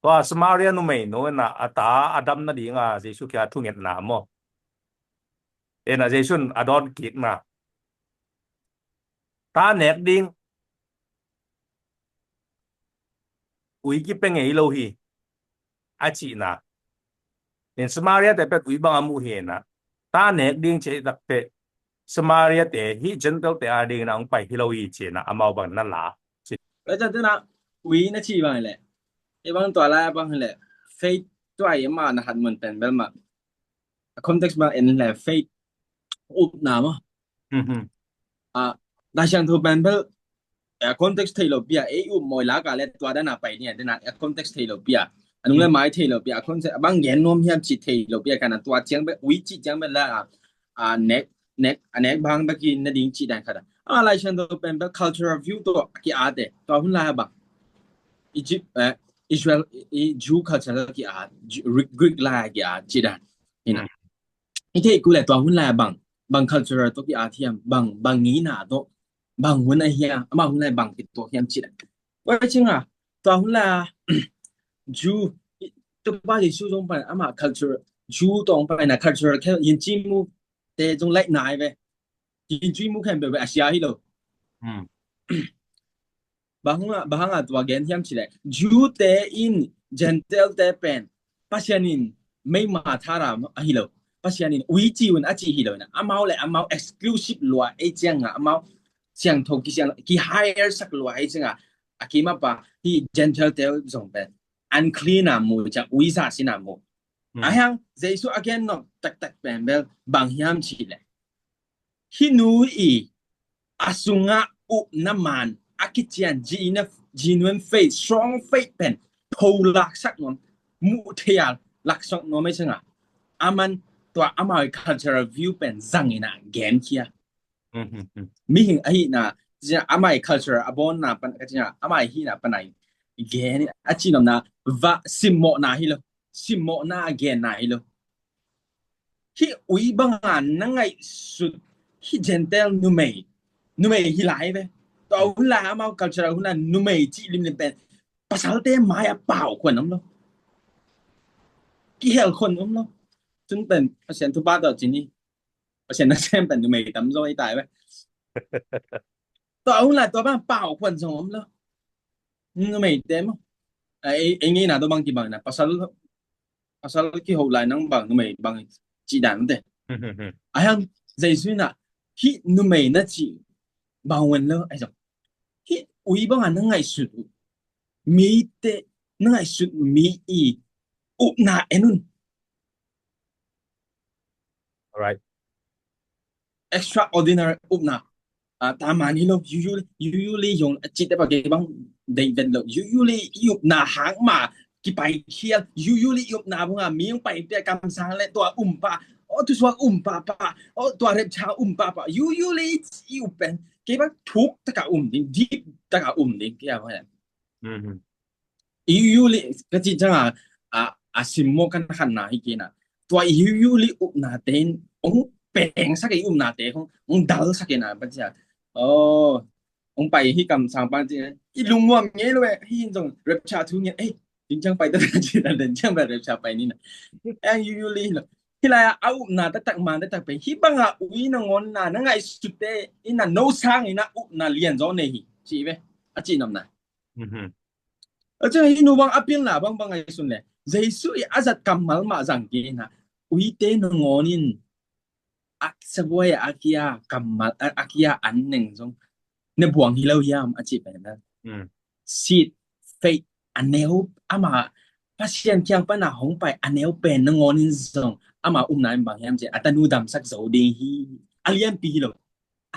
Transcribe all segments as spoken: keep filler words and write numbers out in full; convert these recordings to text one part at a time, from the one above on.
Tua Samaria numeinu in ah a ta a dam nadinga Jesu kiang thungetna maw, in ah Jesu in a dawn kikna, ta nek ding ui kipia ngei lo hi, a cihna. In Samaria te pen ui bang a muh hi in ah, ta nek ding cih takte Samaria te hih Gentile te a dingin ah hong pai hi lo hi ci in ah amau bang na la. Tua ciang tena ui na cih bang leh, i bang tua lai bang leh, faith tua i ma na hat mun pen bel mah, a context bang en leh faith, upna maw. Mhm. A, Lai Siangtho pen bel, a context thei lo pia, ei up mawi lak a leh tua dan a pai ni a, den a, a context thei lo pia, a nung le mai thei lo pia, a context a bang gen nuam hiam cih thei lo pia, ka na tua ciang bel, ui cih ciang bel la, a, a nek, nek, a nek bang bek hi na ding cih dan khat a. A, Lai Siangtho pen bel cultural view tawh a ki-at e, tua hun lai a bang Egypt, eh, Israel, i, i Jew culture tawh ki-at, Greek, Greek lai a ki-at cih dan. Hi na. I theih kul leh tua hun lai a bang, bang cultural tawh ki-at hiam, bang, bang ngeina tawh, bang hun a hiam, amah hun lai bang kituak hiam cih leh. Tua ciang a, tua hun lai a, Jew, i, Topa Jesu zong pai, amah culture, Jew tawh pai na cultural, khe, yin ci mu, te zong laih nai ve. Yin ci mu khen bebe a sia hi lo. Hmm. Bang hang a, bang hang a tua gen hiam cih leh, Jew te in Gentile te pen Pasian in meima tharam ahi lo. Pasian in ui ci un a cih hi lo in ah, amau le amau exclusive lua ei ciang a, amau siangtho kisiang, ki hire sak lua ei ciang a, a kim a pa hih Gentile te zong pen unclean a mu ciang, ui sa sin a mu. Hmm. A hiang Jesu a gen nop taktak pen bel bang hiam cih leh, hih nu i a sungah upna man a kician genuine, genuine faith, strong faith pen pholaksak nuam, muh thei a laksak nuam ei ciang a, aman tua amau i cultural view pen zang in ah genkhia. Mhm, mhm. Mihing ahihna, ciang amau i culture a bawnna pan, ka ciang amau i hihna pan a gen a cih nopna, va simmawhna hi lo, simmawhna a genna hi lo. Hih ui banga na ngaihsut hih Gentile numei, numei hi lai ve. Tua hun lai amau culture hun lai numei cih limlim pen pasalte mai a pau khuan om lo. Kihel khuan om lo. Tun pen Pasian thupha tawh cin hi. Pasian nasem pen numei tamzaw hi tai ve. Tua hun lai tua bang pau khuan zong om lo. Numei te maw. Ei, ei ngeina tua bang kibang na pasal, pasal kiho lai nang bang numei bang cih dan te. A hiang Jesu in ah hih numei na cih bang wen lo ai zong. Hih ui banga na ngaihsut uh, mi te na ngaihsut mi i upna en un. Alright. Extraordinary upna. Ah, taman hi lo, usually, usually yong a cih te pa kei bang dei vet lo. Usually i upna hang ma kipai khial. Usually i upna bunga mi hong pai pia kamsang le tua um pa. O tu suak um pa pa. O tua rep cha um pa pa. Usually i up pen kei bang thuk taka um ding, deep taka um ding kei a bang. Mhm. I usually ka cih ciang a, a, a simmawh kan khanna hi kei na. Tua i usually upna te in ong pengsak i upna te khong ong dalsak i na pa cia. Oh, ong pai hi kamsang pa cia. I lungnuam ngei lo e, hi in zong rapture thu ngen, eh, ding ciang pai ta ta ci ta den ciang pai rapture pai ni na. Ang usually lo. Hi lai a upna taktak man taktak pen hi banga ui nangawn na na ngaihsut te in a no sang in a upna lian zaw nei hi ci ve. A ci nopna. Mhm. A ciang hi nu bang a pilna bang bang ngaihsun le Jesu i a zat kammal mah zang kei na, uite nangawn in a sabuai a kia kammal a, a kia an neng zong na buang hi lo hiam a ci pen na. Mm. Seed faith a neu ama Pasian kiang pana hong pai a neu pen nangawn in zong ama umna in bang hiam ci a tanu damsak zo ding hi a lianpi hi lo.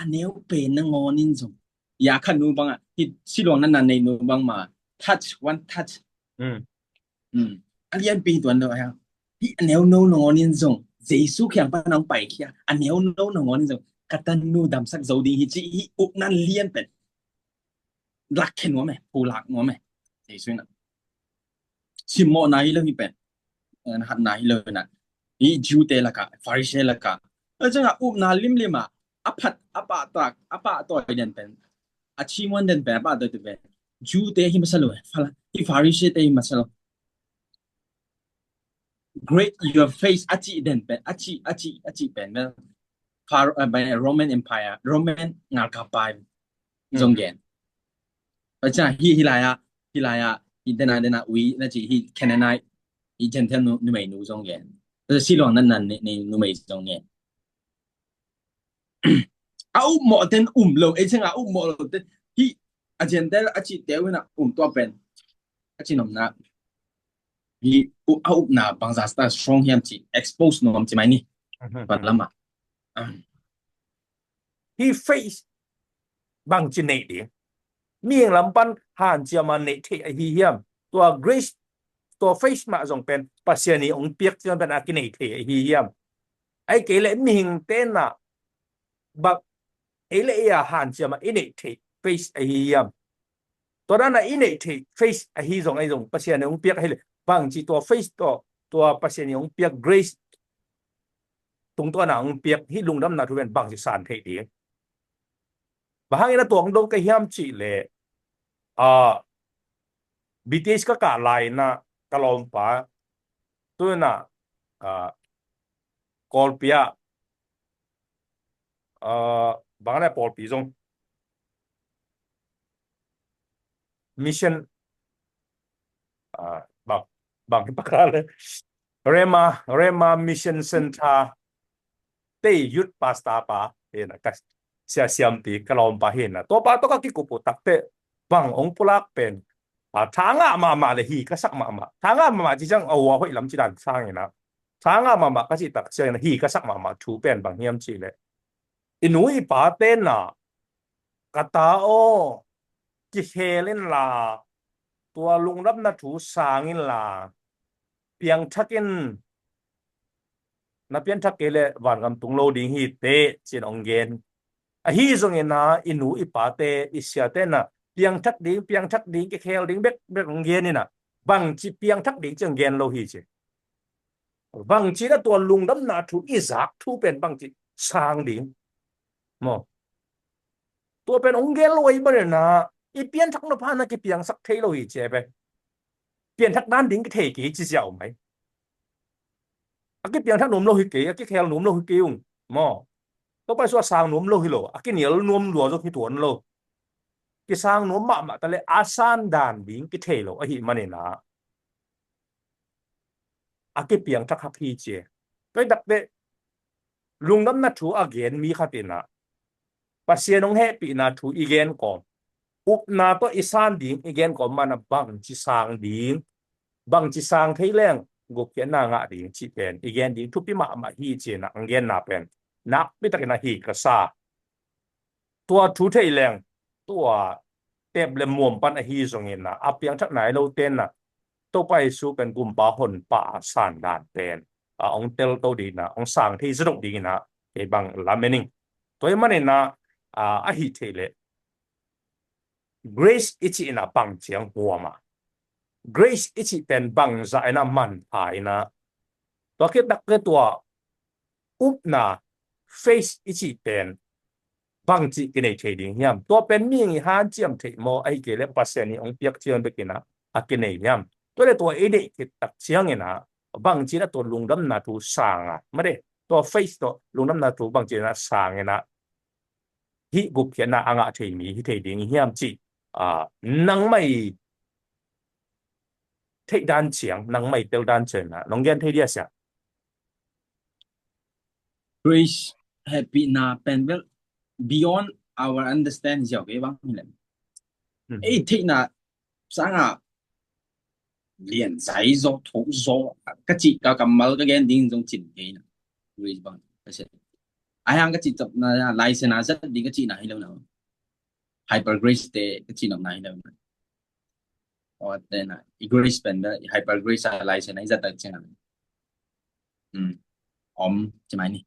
A neu pen nangawn in zong ya khat nu bang a hi siluang nan nan nei nu bang ma touch, one touch. Mm. Mm. A lianpi hi tuan lo a hi a neu no nangawn in zong Jesu kiang pana hong pai kia a neu no nangawn in zong ka tanu damsak zo ding hi ci hi upna lian pen lak khe nuam e, pulak nuam e. Jesu in a simmawhna hi lo hi pen. Eh, na hatna hi lo hi na. Hi Jew te laka, Pharisee laka. A ciang a upna limlim a, a phat, a pahtak, a pahtawi den pen. A cimuan den pen, a pahtawi den pen. Jew te hi masa lo e. Hi Pharisee te hi masa lo. Great your face a cih den pen, a cih, a cih, a cih pen bel Pharaoh, uh, Roman Empire, Roman ngalkap pai zong gen. Pacha hi, hi lai a, hi lai a, hi dena, dena ui na ci hi Canaanite, hi Gentile nu, numei nu zong gen. Pacha siluang nan nan ni, ni numei zong gen. A upmawh ten um lo, ei ciang a upmawh lo ten hi a Gentile a cih teu in a um tua pen a ci nopna hi. A upna bangza ta strong hiam ci expose nuam ci mai ni. Pan lama hi face bangci neih ding. Mihing lam pan hanciam a neih theih ahi hiam? Tua grace, tua face mah zong pen Pasian i ong piak ciang pen a kineih theih ahi hiam? Ai kei leh mihing tenah bak ei leh ei a hanciam a i neih theih face ahi hiam? Tua dana i neih theih face ahi zong, ahi zong Pasian i ong piak ahi leh bangci tua face tua, tua Pasian i ong piak grace tungtuana ong piak hi lungdamna thu pen bangci san theih ding. Bang hangin a tuang dong ka hiam cih leh a, B T S ka kah lai na ka lawmpa tuna a, Kawlpi ah a, bang na Kawlpi zong mission a, bang, bang hi pakal Rema, Rema Mission Center tei youth pastor pa hina ka sia siampi ka lawmpa hina. Tua pa tawh ka kikup uh takte bang ong pulak pen a, thangah mahmah le hi ka sak mahmah. Thangah mahmah ci ciang a hua hoih lam ci dan sangina. Thangah mahmah ka cih tak ciangina hi ka sak mahmah thu pen bang hiam cih leh i nu i pa tena ka ta aw, kikhel inla, tua lungdamna thu sang inla, piangthak in, na piangthak kei leh vangam tung lo ding hi teh cin ong gen. Ahi zongina i nu i pate i siate na piangthak ding, piangthak ding, kikhel ding bek bek ong gen ina, bangci piangthak ding ci ong gen lo hi ci. Bangci na tua lungdamna thu i zak thu pen bangci sang ding maw? Tua pen ong gen lo ahi banina i pianthak nop hana kipiangsak thei lo hi ci e pen. Pianthak dan ding kithei kei ci ziau mai. A kipiangthak nuam lo hi kei, a kikhel nuam lo hi kei ung maw? Topa Jesu a sang nuam lo hi lo, a kinial nuam lua zong hi tuan lo. Kisang nuam mahmah ta le a san dan ding kithei lo ahi manina a kipiangthak hak hi ci e. Tua i takte lungdamna thu a gen mi khat ina Pasian ong hehpihna thu i gen kawm, upna tawh i san ding i gen kawm mana bangci sang ding, bangci sang thei leng gupkhiatna ngah ding cih pen i gen ding thupi mahmah hi cina ang genna pen nakpi takina hi ka sa. Tua thu thei leng tua tep le muam pan ahi zongina a piangthak nai lo tenna Topa Jesu pen gumpa honpa a san dan pen a ong tel to dingina ong sang thei zadoh dingina kei bang lamening. Tua i manina a, ahi thei le grace i cihna bang ciang huama. Grace i cih pen bangza ina manpha ina tua khit takte tua upna faith i cih pen bangci kinei thei ding hiam? Tua pen mihing i hanciam theih maw, ahi kei le Pasian i ong piak ciang bekina a kinei hiam? Tua le tua i deih khit tak ciangina bangci na tua lungdamna thu sanga made tua faith tua lungdamna thu bangci na sangina hih gupkhiatna a ngah thei mi hi thei ding hiam cih a, nangmai theih dan ciang, nangmai tel dan ciangna nong gen thei dia sia? Grace hehpihna pen bel beyond our understand ziau kei bang hileh. Ei theihna sanga lian zai zaw, thok zaw ka cih ka kammal ka gen ding zong cin kei na. Grace bang ka sia. Ai hang ka cih capna laisen a zat ding ka cihna hi lo na. Hyper grace te ka cih nopna hi lo na. Aw, tena i grace pen da i hyper grace a laisen a i zat tak ciang a om ci mai ni.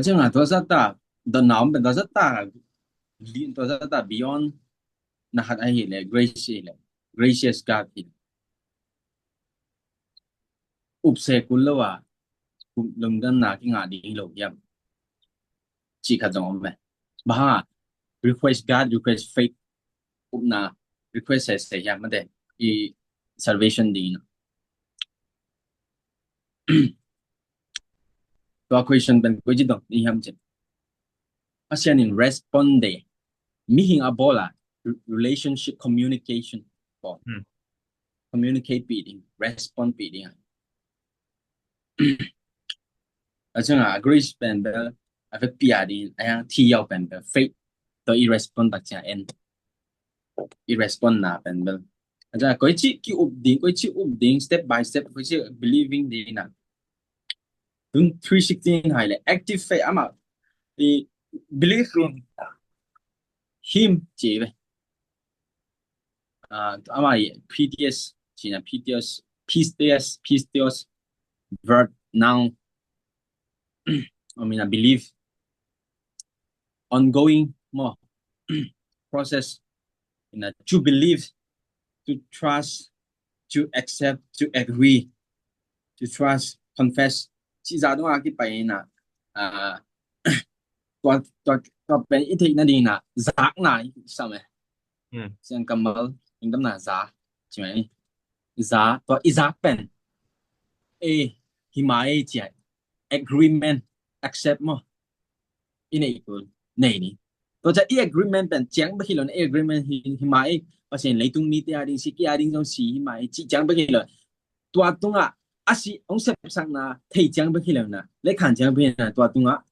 Ciang a tua zat ta dot na om pen tua zat ta li tua zat ta beyond na hat ahi le grace hi le gracious God hi. Upse kul lo a lungdamna kingah ding hi lo hiam? Cih khat zong om ve. Bang hang a request God, request faith, upna request sese hiam mate i salvation ding na. Tua question pen koi ci dong ni hiam cin. Pasian in respond de. Mihing a bawl a relationship communication bawl. Communicate pi ding, respond pi ding a. A ciang a grace pen bel a vekpi a ding a, yang thi yau pen bel faith to i respond tak cia en. I respond na pen bel a ciang a koi ci ki up ding, koi ci up ding, step by step, koi ci believing ding na. Tun three sixteen hai le active faith ama i believe in him ci ve. Ama i P T S cina, P T S, P T S, P T S verb noun. I mean, I believe ongoing more process. Ina, to believe, to trust, to accept, to agree, to trust, confess. Ci za dong a kipai ina, tua tua tua pen i theih nading ina zakna i sam e. Sian kammal, ing damna za ci mai ni. Za, tua i zak pen e, hi mai ci ai, agreement, accept maw. I nei kul nei ni. Tua ca i agreement pen ciang bek hi lo na, i agreement hi, hi mai, Pasian leitung mite a ding si, ki a ding zong si hi mai ci ciang bek hi lo. Tua tungah a si hong sepsakna thei ciang bek hi lo na, le khan ciang bek hi na, tua tungah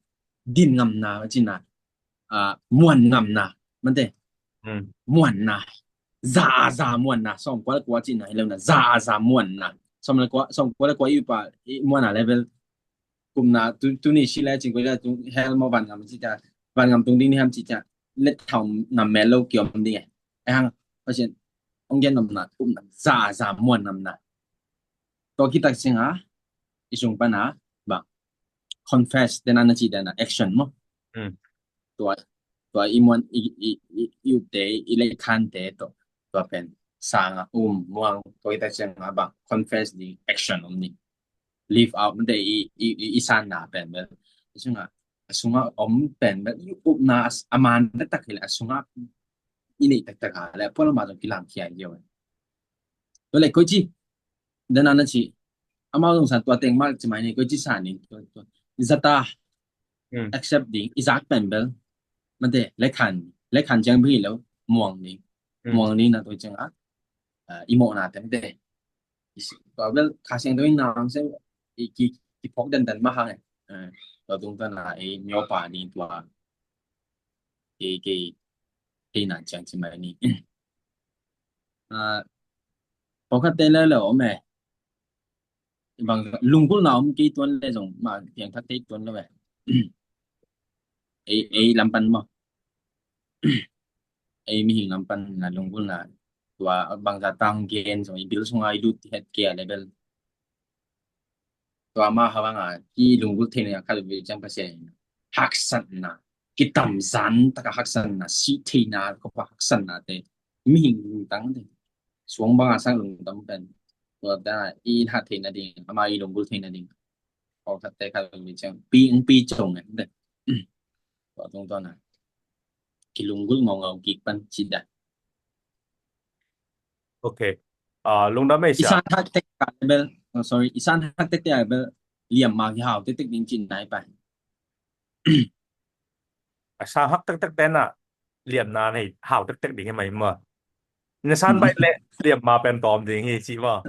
din ngamna, a cina, muan ngamna, mante. Muanna, za a za muanna, sawm kua le kua cina hi lo na, za a za muanna, sawm le kua, sawm kua le kua i upa i muanna level. Kumna tu, tuni si le cin kua le tu hel maw, van ngam ci ta, van ngam tung ding ni ham ci ta, le thau nam mel lo kiom ding e. Ai hang, Pasian ong gen namna, kumna za a za muan namna. Tua kitak ciang a i sung pana bang confess te na na ci te na action maw. Tua, tua i muan i, i, i, i upte, i leikhante to, tua pen sanga um muang, tua i ta ciang a bang confess ding, action om ding. Live out mante i, i, i, i sanna pen bel. I sunga, a sunga om pen bel i upna a man taktak hi le a sunga i nei taktak a le puan ma zong kilang kia i lio. Tua le koi ci dana na ci, amau zong san tua teng mak ci mai ni, koi ci san ni, tua, tua. Zata accept ding, i zak pen bel mante, le khan, le khan ciang bek hi lo, muang ding. Muang ding na tua ciang a i mawhna te mante. Tua bel Kha Siangtho in nang sem i ki, kiphawk dandan mah hang e. Tua tung tua na i miopa ni tua i kei, kei nan ciang ci mai ni. Pawlkhatte lelo om e. Bang lunggulhna om kei tuan le zong ma piangthak kei tuan lo e. Ei, ei lam pan maw. Ei mihing lam pan na lunggulhna tua bangza tang gen zong i bil sunga i lut het kei a le bel. Tua ma ha banga i lunggulh theihna khat ve ciang Pasian haksatna, kitamzan taka haksatna, sih theihna, kapa haksatna te, mihing lungtang te, suang banga sang lungtang pen tua ta i hat theihna ding, ama i lunggulh theihna ding. Pawlkhatte khat ve ciang pi, pi cong e. Tua tungtawn a kilunggulh ngaungau kik pan ci dan. Ok. Lungdam ei sia. I san hak tektek a bel, oh, sorry, i san hak tektek a bel liamma kihau tektek ding cin nai pai. A san hak tektek te na liamna nei hau tektek ding hi mai maw. Na san baih le liamma pen tawm ding hi ci maw.